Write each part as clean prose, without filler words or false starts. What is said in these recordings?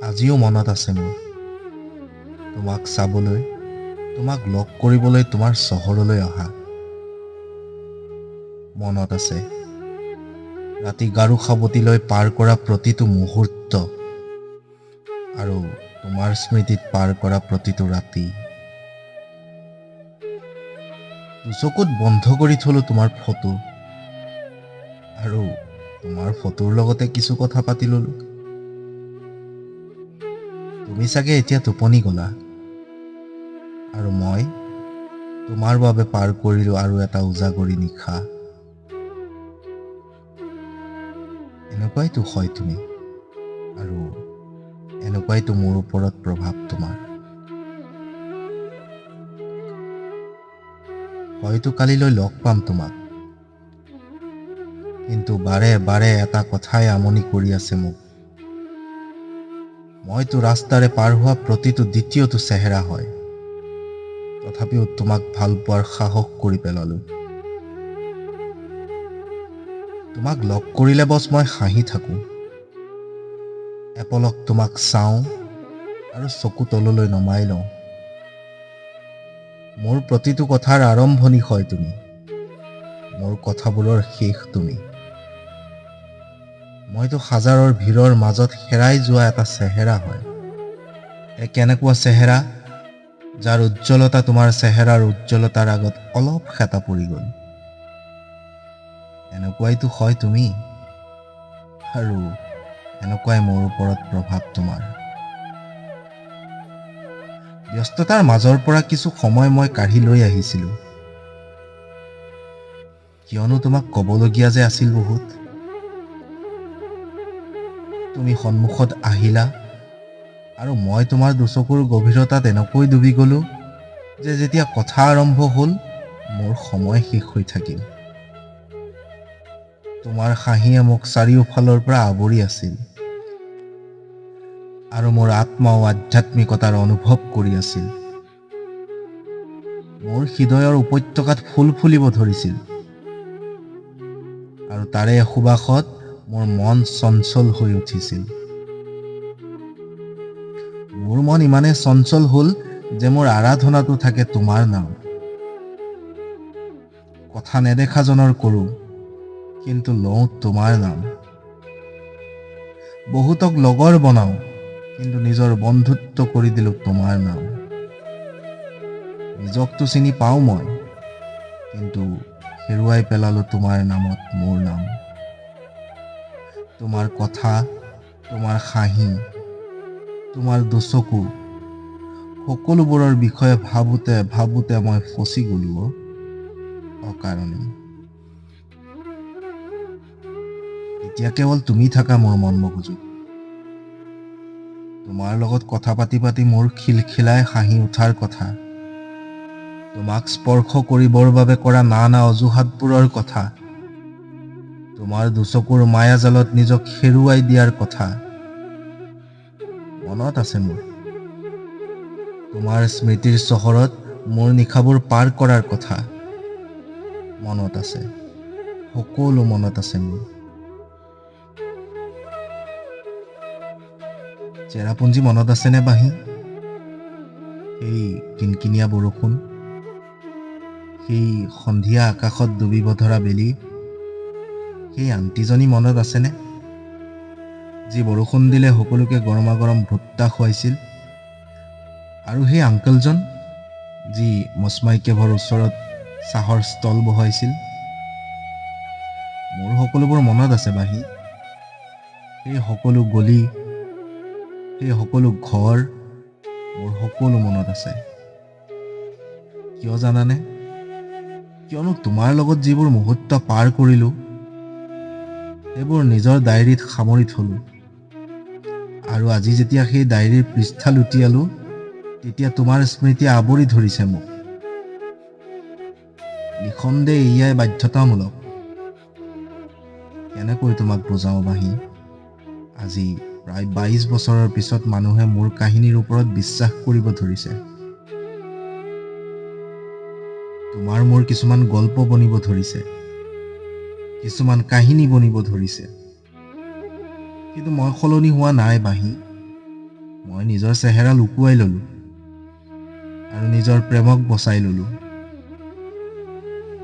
আজিও মনত আছে মোৰ, তোমাক চাবলৈ, তোমাক লগ কৰিবলৈ তোমাৰ চহৰলৈ অহা। মনত আছে ৰাতি গাৰু সাৱটি লৈ পাৰ কৰা প্ৰতিটো মুহূৰ্ত আৰু তোমাৰ স্মৃতিত পাৰ কৰা প্ৰতিটো ৰাতি। দুচকুত বন্ধ কৰি থলো তোমাৰ ফটো আৰু তোমাৰ ফটোৰ লগতে কিছু কথা পাতি ললো। তুমি চাগে এতিয়া টোপনি গলা আৰু মই তোমাৰ বাবে পাৰ কৰিলো আৰু এটা উজাগৰী নিশা। এনেকুৱাইতো হয় তুমি আৰু এনেকুৱাইতো মোৰ ওপৰত প্ৰভাৱ তোমাৰ। হয়তো কালিলৈ লগ পাম তোমাক, কিন্তু বাৰে বাৰে এটা কথাই আমনি কৰি আছে মোক। মইতো ৰাস্তাৰে পাৰ হোৱা প্ৰতিটো দ্বিতীয়টো চেহেৰা হয়, তথাপিও তোমাক ভাল পোৱাৰ সাহস কৰি পেলালো। তোমাক লগ কৰিলে বছ মই হাঁহি থাকোঁ, এপলক তোমাক চাওঁ আৰু চকু তললৈ নমাই লওঁ। মোৰ প্ৰতিটো কথাৰ আৰম্ভণি হয় তুমি, মোৰ কথাবোৰৰ শেষ তুমি। মইতো হাজাৰৰ ভিৰৰ মাজত হেৰাই যোৱা এটা চেহেৰা হয়। এক এনেকুৱা চেহেৰা যাৰ উজ্জ্বলতা তোমাৰ চেহেৰাৰ উজ্জ্বলতাৰ আগত অলপ খেতা পৰি গ'ল। এনেকুৱাইতো হয় তুমি আৰু এনেকুৱাই মোৰ ওপৰত প্ৰভাৱ তোমাৰ। ব্যস্ততাৰ মাজৰ পৰা কিছু সময় মই কাঢ়ি লৈ আহিছিলোঁ, কিয়নো তোমাক ক'বলগীয়া যে আছিল বহুত। তুমি সন্মুখত আহিলা আৰু মই তোমাৰ দুচকুৰ গভীৰতাত এনেকৈ ডুবি গ'লোঁ যে যেতিয়া কথা আৰম্ভ হ'ল মোৰ সময় শেষ হৈ থাকিল। তোমাৰ হাঁহিয়ে মোক চাৰিওফালৰ পৰা আৱৰি আছিল আৰু মোৰ আত্মাও আধ্যাত্মিকতাৰ অনুভৱ কৰি আছিল। মোৰ হৃদয়ৰ উপত্যকাত ফুল ফুলিব ধৰিছিল আৰু তাৰে সুবাসত মোৰ মন চঞ্চল হৈ উঠিছিল। মোৰ মন ইমানেই চঞ্চল হ'ল যে মোৰ আৰাধনাটো থাকে তোমাৰ নাম। কথা নেদেখাজনৰ কৰোঁ, কিন্তু লওঁ তোমাৰ নাম। বহুতক লগৰ বনাওঁ, কিন্তু নিজৰ বন্ধুত্ব কৰি দিলোঁ তোমাৰ নাম। নিজকতো চিনি পাওঁ মই, কিন্তু হেৰুৱাই পেলালোঁ তোমাৰ নামত মোৰ নাম। তোমাৰ কথা, তোমাৰ হাঁহি, তোমাৰ দুচকু, সকলোবোৰৰ বিষয়ে ভাবোঁতে ভাবোঁতে মই ফচি গ'লো অকাৰণে। এতিয়া কেৱল তুমি থাকা মোৰ মন মগজুত। তোমাৰ লগত কথা পাতি পাতি মোৰ খিলখিলাই হাঁহি উঠাৰ কথা, তোমাক স্পৰ্শ কৰিবৰ বাবে কৰা নানা অজুহাতবোৰৰ কথা, তোমাৰ দুচকুৰ মায়াজালত নিজক হেৰুৱাই দিয়াৰ কথা মনত আছে মোৰ। তোমাৰ স্মৃতিৰ চহৰত মোৰ নিশাবোৰ পাৰ কৰাৰ কথা মনত আছে, সকলো মনত আছে মোৰ। চেৰাপুঞ্জী মনত আছেনে বাঁহী? সেই কিনকিনীয়া বৰষুণ, সেই সন্ধিয়া আকাশত ডুবিব ধৰা বেলি, সেই আণ্টিজনী মনত আছেনে যি বৰষুণ দিলে সকলোকে গৰমা গৰম ভুট্টা খুৱাইছিল? আৰু সেই আংকলজন যি মচমাই কেভৰ ওচৰত চাহৰ ষ্টল বহাইছিল? মোৰ সকলোবোৰ মনত আছে বাঁহী। সেই সকলো গলি, সেই সকলো ঘৰ, মোৰ সকলো মনত আছে। কিয় জানানে? কিয়নো তোমাৰ লগত যিবোৰ মুহূৰ্ত পাৰ কৰিলোঁ সেইবোৰ নিজৰ ডায়েৰীত সামৰি থলোঁ। আৰু আজি যেতিয়া সেই ডায়েৰীৰ পৃষ্ঠা লুটিয়ালোঁ, তেতিয়া তোমাৰ স্মৃতিয়ে আৱৰি ধৰিছে মোক। নিঃসন্দেহ এয়াই বাধ্যতামূলক। কেনেকৈ তোমাক বুজাওঁ বাঁহী, আজি প্ৰায় 22 বছৰৰ পিছত মানুহে মোৰ কাহিনীৰ ওপৰত বিশ্বাস কৰিব ধৰিছে। তোমাৰ মোৰ কিছুমান গল্প বনিব ধৰিছে, কিছুমান কাহিনী বনিব ধৰিছে। কিন্তু মই সলনি হোৱা নাই বাঁহী। মই নিজৰ চেহেৰা লুকুৱাই ললোঁ আৰু নিজৰ প্ৰেমক বচাই ললোঁ।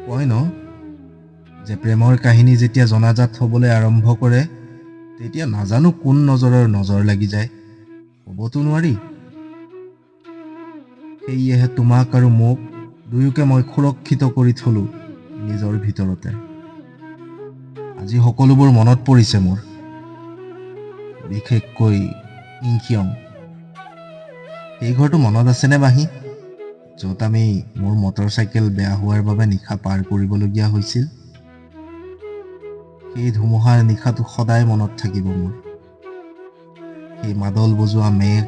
কয় ন যে প্ৰেমৰ কাহিনী যেতিয়া জনাজাত হ'বলৈ আৰম্ভ কৰে, তেতিয়া নাজানো কোন নজৰৰ নজৰ লাগি যায়, ক'বতো নোৱাৰি। সেয়েহে তোমাক আৰু মোক দুয়োকে মই সুৰক্ষিত কৰি থলোঁ নিজৰ ভিতৰতে। আজি সকলোবোৰ মনত পৰিছে মোৰ, বিশেষকৈ ইংখিয়ং। সেই ঘৰটো মনত আছেনে বাঁহী, য'ত আমি মোৰ মটৰ চাইকেল বেয়া হোৱাৰ বাবে নিশা পাৰ কৰিবলগীয়া হৈছিল? সেই ধুমুহাৰ নিশাটো সদায় মনত থাকিব মোৰ। সেই মাদল বজোৱা মেঘ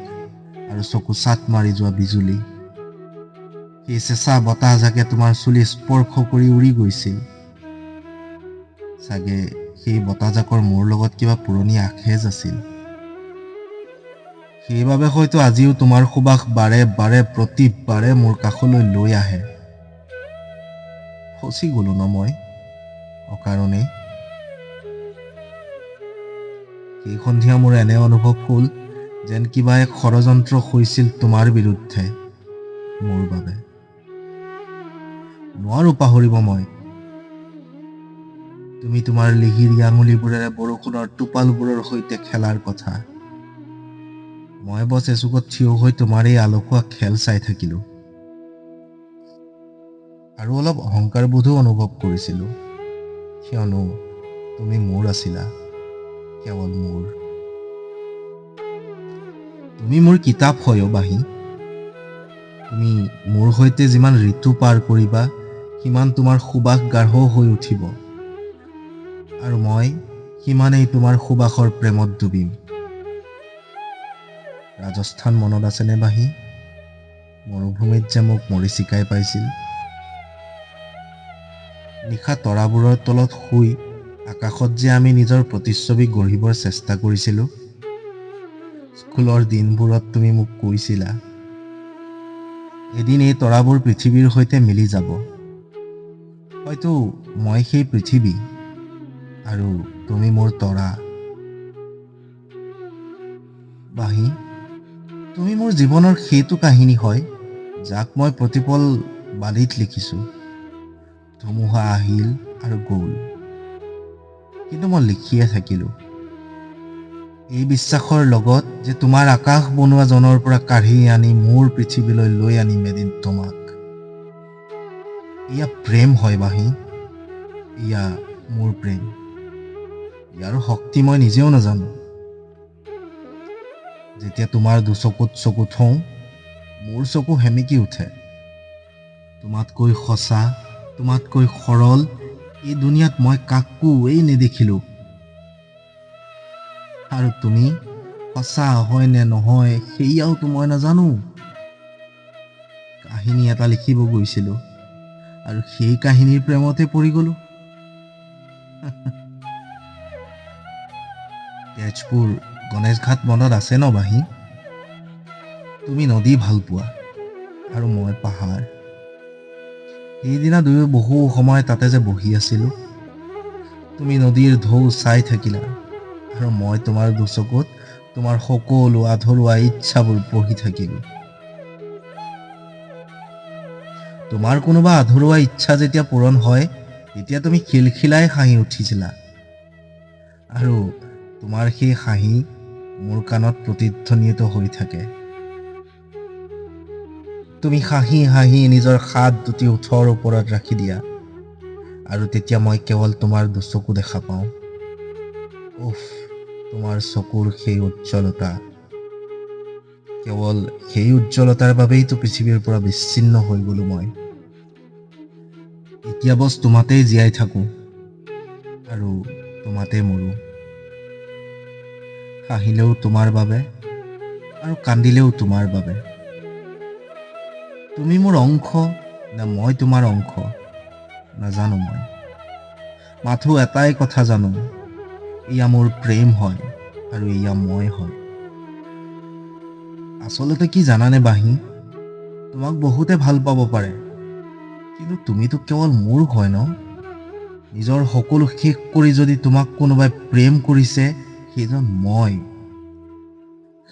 আৰু চকু চাট মাৰি যোৱা বিজুলী, সেই চেঁচা বতাহজাকে তোমাৰ চুলি স্পৰ্শ কৰি উৰি গৈছিল। চাগে সেই বতাহজাকৰ মোৰ লগত কিবা পুৰণি আখেজ আছিল, সেইবাবে হয়তো আজিও তোমাৰ সুবাস বাৰে বাৰে প্ৰতিবাৰে মোৰ কাষলৈ লৈ আহে। ফচি গলো ন মই অকাৰণেই। সেই সন্ধিয়া মোৰ এনে অনুভৱ হ'ল যেন কিবা এক ষড়যন্ত্ৰ হৈছিল তোমাৰ বিৰুদ্ধে, মোৰ বাবে। নোৱাৰো পাহৰিব মই। তুমি তোমাৰ লিহিৰি আঙুলিবোৰেৰে বৰষুণৰ টোপালবোৰৰ সৈতে খেলাৰ কথা। মই বছ এচুকত থিয় হৈ তোমাৰ এই আলসুৱা খেল চাই থাকিলো আৰু অলপ অহংকাৰবোধো অনুভৱ কৰিছিলো, কিয়নো তুমি মোৰ আছিলা, কেৱল মোৰ। তুমি মোৰ কিতাপ হয় অ বাঁহী। তুমি মোৰ সৈতে যিমান ঋতু পাৰ কৰিবা, সিমান তোমাৰ সুবাস গাঢ় হৈ উঠিব আৰু মই সিমানেই তোমাৰ সুবাসৰ প্ৰেমত ডুবিম। ৰাজস্থান মনত আছেনে বাঁহী, মৰুভূমিত যে মোক মৰিচিকাই পাইছিল? নিশা তৰাবোৰৰ তলত শুই আকাশত যে আমি নিজৰ প্ৰতিচ্ছবি গঢ়িবৰ চেষ্টা কৰিছিলোঁ। স্কুলৰ দিনবোৰত তুমি মোক কৈছিলা, এদিন এই তৰাবোৰ পৃথিৱীৰ সৈতে মিলি যাব। হয়তো মই সেই পৃথিৱী আৰু তুমি মোৰ তৰা। বাঁহী, তুমি মোৰ জীৱনৰ সেইটো কাহিনী হয় যাক মই প্ৰতিপল বালিত লিখিছোঁ। ধুমুহা আহিল আৰু গ'ল, কিন্তু মই লিখিয়ে থাকিলোঁ, এই বিশ্বাসৰ লগত যে তোমাৰ আকাশ বনোৱা জনৰ পৰা কাঢ়ি আনি মোৰ পৃথিৱীলৈ লৈ আনিম এদিন তোমাক। এয়া প্ৰেম হয় বাঁহী, এয়া মোৰ প্ৰেম। ইয়াৰ শক্তি মই নিজেও নাজানো। যেতিয়া তোমাৰ দুচকুত চকু থওঁ, মোৰ চকু সেমেকি উঠে। তোমাতকৈ সঁচা, তোমাতকৈ সৰল এই দুনিয়াত মই কাকোৱেই নেদেখিলোঁ। আৰু তুমি সঁচা হয় নে নহয় সেয়াওতো মই নাজানো। কাহিনী এটা লিখিব গৈছিলোঁ আৰু সেই কাহিনীৰ প্ৰেমতে পৰি গ'লোঁ। তেজপুৰ গণেশঘাট মনত আছে ন বাঁহী? তুমি নদী ভাল পোৱা আৰু মই পাহাৰ। সেইদিনা দুয়ো বহু সময় তাতে যে বহি আছিলোঁ। তুমি নদীৰ ঢৌ চাই থাকিলা আৰু মই তোমাৰ দুচকুত তোমাৰ সকলো আধৰুৱা ইচ্ছাবোৰ পঢ়ি থাকিলোঁ। তোমাৰ কোনোবা আধৰুৱা ইচ্ছা যেতিয়া পূৰণ হয়, তেতিয়া তুমি খিলখিলাই হাঁহি উঠিছিলা আৰু তোমাৰ সেই হাঁহি মোৰ কাণত প্ৰতিধ্বনিত হৈ থাকে। তুমি হাঁহি হাঁহি নিজৰ হাত দুটি ওঠৰ ওপৰত ৰাখি দিয়া আৰু তেতিয়া মই কেৱল তোমাৰ দুচকু দেখা পাওঁ। উফ, তোমাৰ চকুৰ সেই উজ্জ্বলতা, কেৱল সেই উজ্জ্বলতাৰ বাবেইতো পৃথিৱীৰ পৰা বিচ্ছিন্ন হৈ গ'লো মই। এতিয়া বছ তোমাতেই জীয়াই থাকোঁ আৰু তোমাতেই মৰোঁ। হাঁহিলেও তোমাৰ বাবে আৰু কান্দিলেও তোমাৰ বাবে। তুমি মোৰ অংশ নে মই তোমাৰ অংশ নাজানো মই, মাথো এটাই কথা জানো, এয়া মোৰ প্ৰেম হয় আৰু এয়া মই হয়। আচলতে কি জানানে বাঁহী, তোমাক বহুতে ভাল পাব পাৰে, কিন্তু তুমিতো কেৱল মোৰ হয় ন। নিজৰ সকলো শেষ কৰি যদি তোমাক কোনোবাই প্ৰেম কৰিছে, সেইজন মই।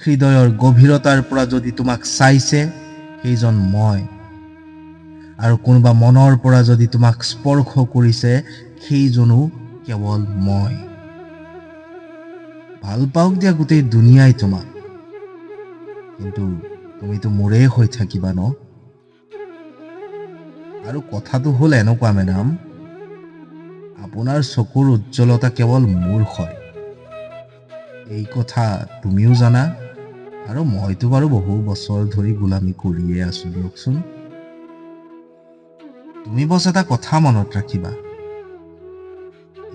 হৃদয়ৰ গভীৰতাৰ পৰা যদি তোমাক চাইছে, সেইজন মই। আৰু কোনোবা মনৰ পৰা যদি তোমাক স্পৰ্শ কৰিছে, সেইজনো কেৱল মই। ভাল পাওক দিয়া গোটেই দুনিয়াই তোমাক, কিন্তু তুমিতো মোৰেই হৈ থাকিবা ন। আৰু কথাটো হ'ল এনেকুৱা মেডাম, আপোনাৰ চকুৰ উজ্জ্বলতা কেৱল মোৰ হয়। এই কথা তুমিও জানা আৰু মইতো বাৰু বহু বছৰ ধৰি গোলামী কৰিয়ে আছো দিয়কচোন। তুমি বছ এটা কথা মনত ৰাখিবা,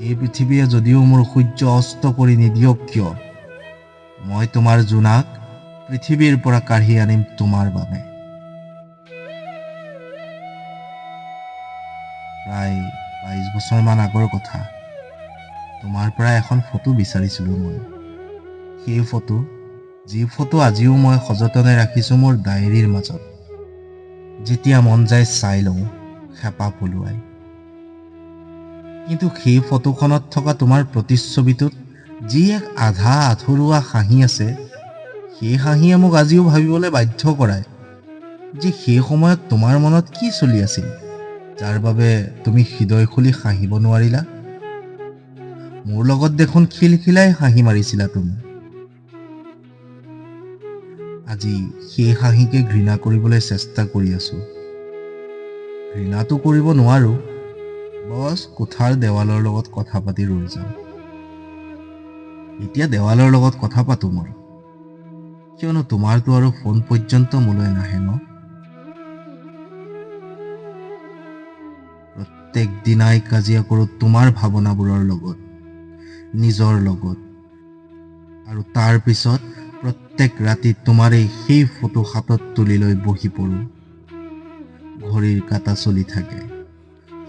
এই পৃথিৱীয়ে যদিও মোৰ সূৰ্য অস্ত কৰি নিদিয়ক কিয়, মই তোমাৰ জোনাক পৃথিৱীৰ পৰা কাঢ়ি আনিম তোমাৰ বাবে। প্ৰায় 22 বছৰমান আগৰ কথা, তোমাৰ পৰা এখন ফটো বিচাৰিছিলোঁ মই। সেই ফটো, যি ফটো আজিও মই সযতনে ৰাখিছোঁ মোৰ ডায়েৰীৰ মাজত। যেতিয়া মন যায় চাই লওঁ হেঁপাহ পলুৱাই। কিন্তু সেই ফটোখনত থকা তোমাৰ প্ৰতিচ্ছবিটোত যি এক আধা আধৰুৱা হাঁহি আছে, সেই হাঁহিয়ে মোক আজিও ভাবিবলৈ বাধ্য কৰায় যে সেই সময়ত তোমাৰ মনত কি চলি আছিল, যাৰ বাবে তুমি হৃদয় খুলি হাঁহিব নোৱাৰিলা। মোৰ লগত দেখোন খিলখিলাই হাঁহি মাৰিছিলা তুমি। আজি সেই হাঁহিকে ঘৃণা কৰিবলৈ চেষ্টা কৰি আছো। ঘৃণাটো কৰিব নোৱাৰো, বছ কোঠাৰ দেৱালৰ লগত কথা পাতি ৰৈ যাম। এতিয়া দেৱালৰ লগত কথা পাতো মই, কিয়নো তোমাৰতো আৰু ফোন পৰ্যন্ত মোলৈ নাহে ন। প্ৰত্যেক দিনাই কাজিয়া কৰোঁ তোমাৰ ভাৱনাবোৰৰ লগত, নিজৰ লগত, আৰু তাৰ পিছত প্ৰত্যেক ৰাতি তোমাৰেই সেই ফটো হাতত তুলি লৈ বহি পৰোঁ। ঘড়ীৰ কাঁটা চলি থাকে,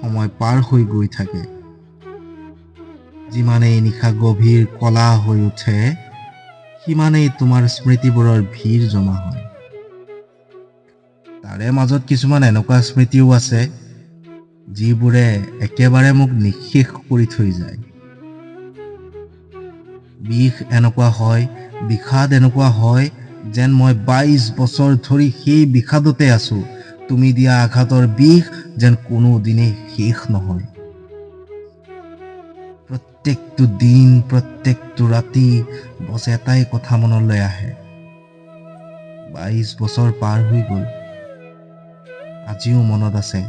সময় পাৰ হৈ গৈ থাকে। যিমানেই নিশা গভীৰ কলা হৈ উঠে, সিমানেই তোমাৰ স্মৃতিবোৰৰ ভিৰ জমা হয়। তাৰে মাজত কিছুমান এনেকুৱা স্মৃতিও আছে যিবোৰে একেবাৰে মোক নিঃশেষ কৰি থৈ যায়। বিষ এনেকুৱা হয়, বিষাদ এনেকুৱা হয়, যেন মই 22 বছৰ ধৰি সেই বিষাদতে আছো। তুমি দিয়া আঘাতৰ বিষ যেন কোনো দিনেই শেষ নহয়। প্ৰত্যেকটো দিন, প্ৰত্যেকটো ৰাতি বছ এটাই কথা মনলৈ আহে, 22 বছৰ পাৰ হৈ গ'ল, আজিও মনত আছে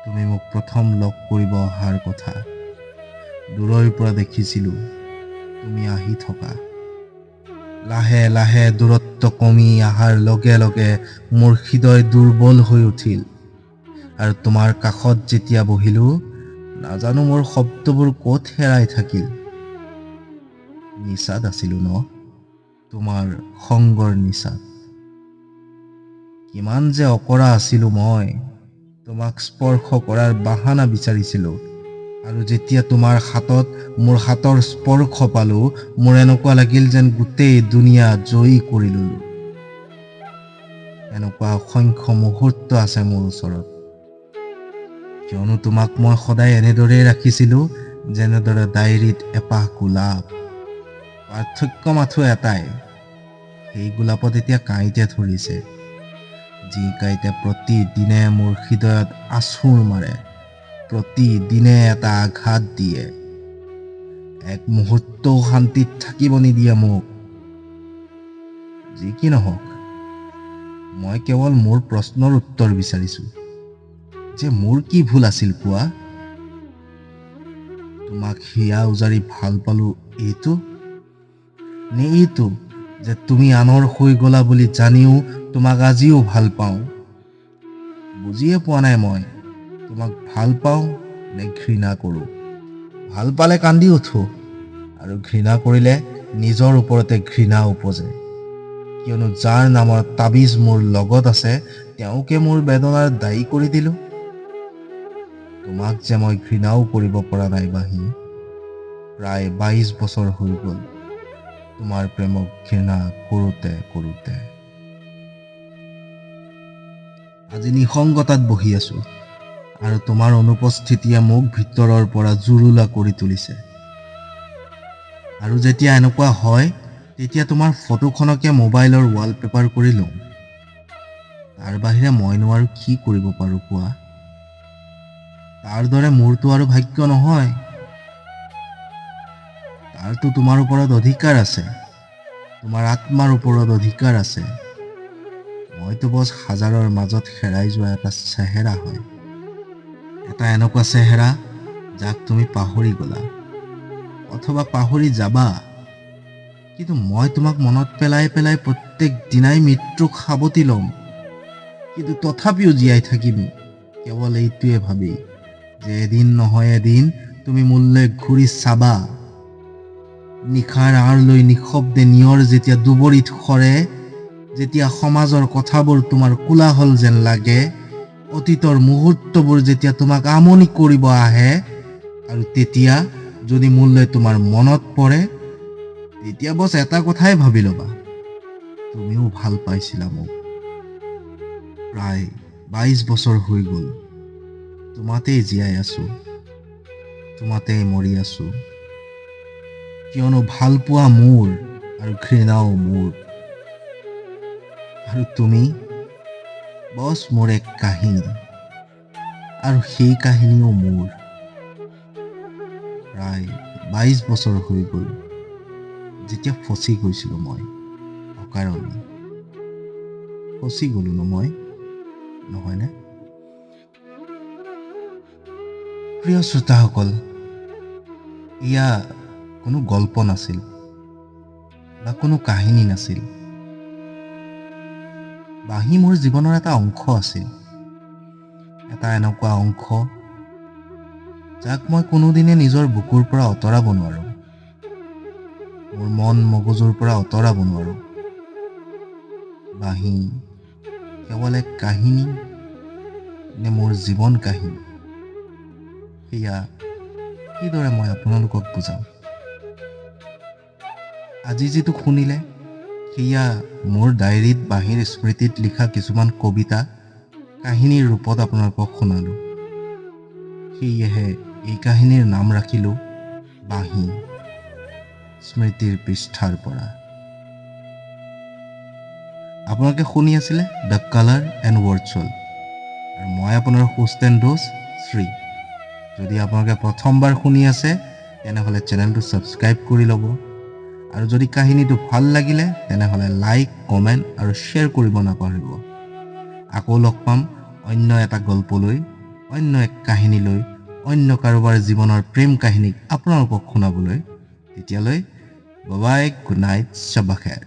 তুমি মোক প্ৰথম লগ কৰিব অহাৰ কথা। দূৰৈৰ পৰা দেখিছিলোঁ তুমি আহি থকা। লাহে লাহে দূৰত্ব কমি অহাৰ লগে লগে মোৰ হৃদয় দুৰ্বল হৈ উঠিল, আৰু তোমাৰ কাষত যেতিয়া বহিলোঁ, নাজানো মোৰ শব্দবোৰ ক'ত হেৰাই থাকিল। নিচাত আছিলোঁ ন, তোমাৰ সংগৰ নিচাত। কিমান যে অকৰা আছিলোঁ মই, তোমাক স্পৰ্শ কৰাৰ বাহানা বিচাৰিছিলোঁ। আৰু যেতিয়া তোমাৰ হাতত মোৰ হাতৰ স্পৰ্শ পালোঁ, মোৰ এনেকুৱা লাগিল যেন গোটেই দুনিয়া জয়ী কৰি ললোঁ। এনেকুৱা অসংখ্য মুহূৰ্ত আছে মোৰ ওচৰত, কিয়নো তোমাক মই সদায় এনেদৰেই ৰাখিছিলোঁ যেনেদৰে ডায়েৰীত এপাহ গোলাপ। পাৰ্থক্য মাথো এটাই, সেই গোলাপত এতিয়া কাঁইটে ধৰিছে, যি কাঁইটে প্ৰতিদিনে মোৰ হৃদয়ত আঁচোৰ মাৰে, প্ৰতিদিনে এটা আঘাত দিয়ে, এক মুহূৰ্তও শান্তিত থাকিব নিদিয়ে মোক। যি কি নহওক, মই কেৱল মোৰ প্ৰশ্নৰ উত্তৰ বিচাৰিছোঁ যে মোৰ কি ভুল আছিল কোৱা। তোমাক হিয়া উজাৰি ভাল পালোঁ এইটো নে এইটো যে তুমি আনৰ হৈ গ'লা বুলি জানিও তোমাক আজিও ভাল পাওঁ? বুজিয়ে পোৱা নাই মই তোমাক ভাল পাওঁ নে ঘৃণা কৰোঁ। ভাল পালে কান্দি উঠো আৰু ঘৃণা কৰিলে নিজৰ ওপৰতে ঘৃণা উপজে, কিয়নো যাৰ নামৰ তাবিজ মোৰ লগত আছে তেওঁকে মোৰ বেদনাৰ দায়ী কৰি দিলোঁ। তোমাক যে মই ঘৃণাও কৰিব পৰা নাই বাঁহী, প্ৰায় 22 বছৰ হৈ গ'ল তোমাৰ প্ৰেমক ঘৃণা কৰোঁতে কৰোঁতে। আজি নিসংগতাত বহি আছোঁ আৰু তোমাৰ অনুপস্থিতিয়ে মোক ভিতৰৰ পৰা জুৰুলা কৰি তুলিছে। আৰু যেতিয়া এনেকুৱা হয় তেতিয়া তোমাৰ ফটোখনকে মোবাইলৰ ৱালপেপাৰ কৰি লওঁ। তাৰ বাহিৰে মইনো আৰু কি কৰিব পাৰোঁ কোৱা? তাৰ দৰে মোৰতো আৰু ভাগ্য নহয়। তাৰতো তোমাৰ ওপৰত অধিকাৰ আছে, তোমাৰ আত্মাৰ ওপৰত অধিকাৰ আছে। মইতো বছ হাজাৰৰ মাজত হেৰাই যোৱা এটা চেহেৰা হয়, এটা এনেকুৱা চেহেৰা যাক তুমি পাহৰি গ'লা অথবা পাহৰি যাবা। কিন্তু মই তোমাক মনত পেলাই পেলাই প্ৰত্যেক দিনাই মৃত্যুক সাৱটি ল'ম, কিন্তু তথাপিও জীয়াই থাকিম কেৱল এইটোৱে ভাবি যে এদিন নহয় এদিন তুমি মোলৈ ঘূৰি চাবা। নিশাৰ আঁৰ লৈ নিশব্দে নিয়ৰ যেতিয়া দুবৰিত সৰে, যেতিয়া সমাজৰ কথাবোৰ তোমাৰ কোলাহল যেন লাগে, অতীতৰ মুহূৰ্তবোৰ যেতিয়া তোমাক আমনি কৰিব আহে, আৰু তেতিয়া যদি মোলৈ তোমাৰ মনত পৰে, তেতিয়া বছ এটা কথাই ভাবি ল'বা, তুমিও ভাল পাইছিলা মোক। প্ৰায় 22 বছৰ হৈ গ'ল, তোমাতেই জীয়াই আছো, তোমাতেই মৰি আছো। কিয়নো ভালপোৱা মোৰ আৰু ঘৃণাও মোৰ, আৰু তুমি বছ মোৰ এক কাহিনী, আৰু সেই কাহিনীও মোৰ। প্ৰায় 22 বছৰ হৈ গ'ল যেতিয়া ফচি গৈছিলোঁ মই অকাৰণে। ফচি গ'লো ন মই, নহয়নে? প্ৰিয় শ্ৰোতাসকল, এয়া কোনো গল্প নাছিল বা কোনো কাহিনী নাছিল। বাঁহী মোৰ জীৱনৰ এটা অংশ আছিল, এটা এনেকুৱা অংশ যাক মই কোনোদিনে নিজৰ বুকুৰ পৰা আঁতৰাব নোৱাৰোঁ, মোৰ মন মগজুৰ পৰা আঁতৰাব নোৱাৰোঁ। বাঁহী কেৱল এক কাহিনী নে মোৰ জীৱন কাহিনী, সেয়া কিদৰে মই আপোনালোকক বুজাম? আজি যিটো শুনিলে সেয়া মোৰ ডায়েৰীত বাঁহীৰ স্মৃতিত লিখা কিছুমান কবিতা কাহিনীৰ ৰূপত আপোনালোকক শুনালোঁ। সেয়েহে এই কাহিনীৰ নাম ৰাখিলোঁ বাঁহী স্মৃতিৰ পৃষ্ঠাৰ পৰা। আপোনালোকে শুনি আছিলে the colour and ৱৰ্ডছল, আৰু মই আপোনাৰ হোষ্ট এণ্ড দোষ্ট শ্ৰী। যদি আপোনালোকে প্ৰথমবাৰ শুনি আছে তেনেহ'লে চেনেলটো ছাবস্ক্ৰাইব কৰি ল'ব, আৰু যদি কাহিনীটো ভাল লাগিলে তেনেহ'লে লাইক, কমেণ্ট আৰু শ্বেয়াৰ কৰিব নাপাহৰিব। আকৌ লগ পাম অন্য এটা গল্পলৈ, অন্য এক কাহিনীলৈ, অন্য কাৰোবাৰ জীৱনৰ প্ৰেম কাহিনীক আপোনালোকক শুনাবলৈ। তেতিয়ালৈ বাই, গুড নাইট, শ্বাবা খেৰ।